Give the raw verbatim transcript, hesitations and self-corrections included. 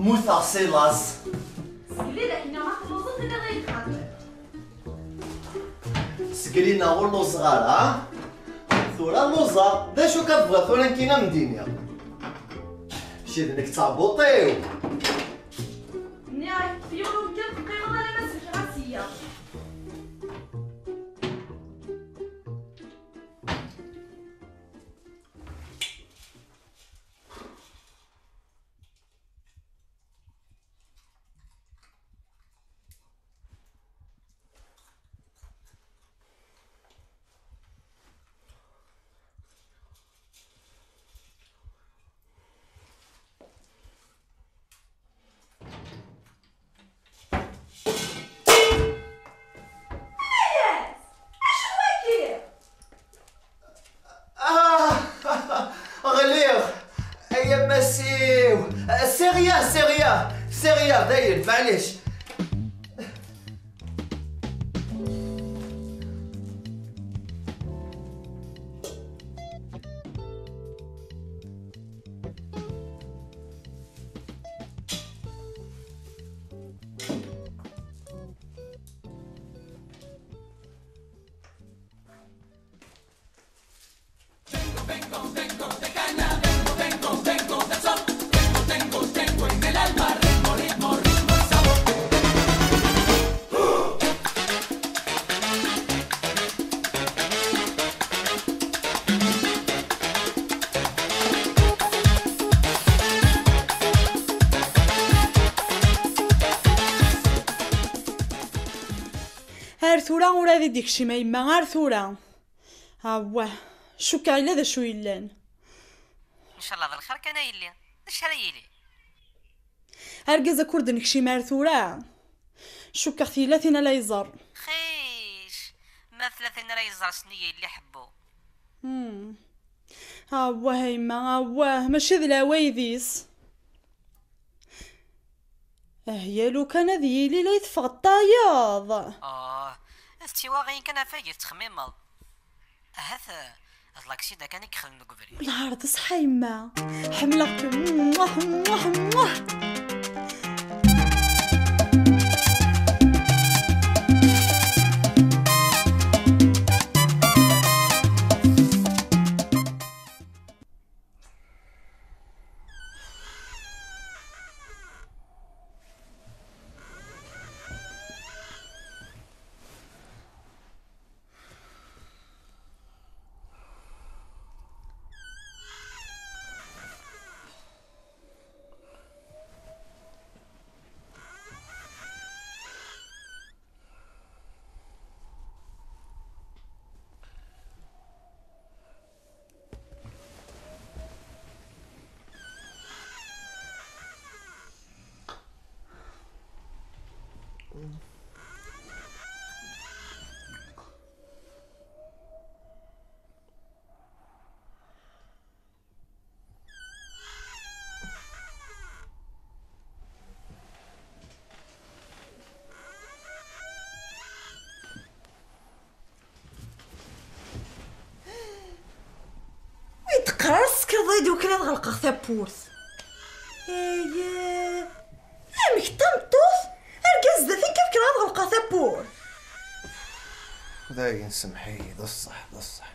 Mmuteɣ si laẓ. Sgel-iyi-d akken ma telluẓeḍ, tenniḍ-iyi-d xaṭi. Sgel-iyi-d neɣ ur lluẓeɣ ara. Tura lluẓeɣ. D acu akka tebɣiḍ tura nekkini ad m-d-iniɣ? Mačči d nekk d taɛbuṭ-iw. Nniɣ-ak, yiwen umkan teqqimeḍ alamma selkeɣ-ak sya. Ayas! Acu wagi? Ah, ɣliɣ. Ay ammas-iw. Siriya, Siriya, Siriya, dayen, maɛlic. Ar tura ur ad d-ikcim a yemma, ar tura. Awah, cukkeɣ yella d acu yellan. Ncallah d lxir kan a yelli. D acu ara yili? Argaz akk ur d-nekcim ar tura. Cukkeɣ tella tin ara iẓer. Xic, ma tella tin ara iẓer s nniya yelli ḥebbu. Hmm. Awah a yemma, awah, mačči d laɛwayed-is. Ah, ya lukan ad yili la iteffeɣ tayeḍ. Ah, d tiwaɣiyin kan ɣef wayeg tettxemmimeḍ. Ahat, eh, d laksida kan i yexdem deg ubrid. Lɛerḍ ṣṣeḥ a yemma. Ḥemmleɣ-kem. Mwah, mwah, mwah. Wi d-teqqar ara tsekreḍ-iyi-d ukan ad ɣelqeɣ tawwurt? Aya. Amek d tameṭṭut? Argaz zdat-i kan ad ɣelqeɣ tawwurt. Dayen, semmeḥ-iyi, d ṣṣeḥ, d ṣṣeḥ.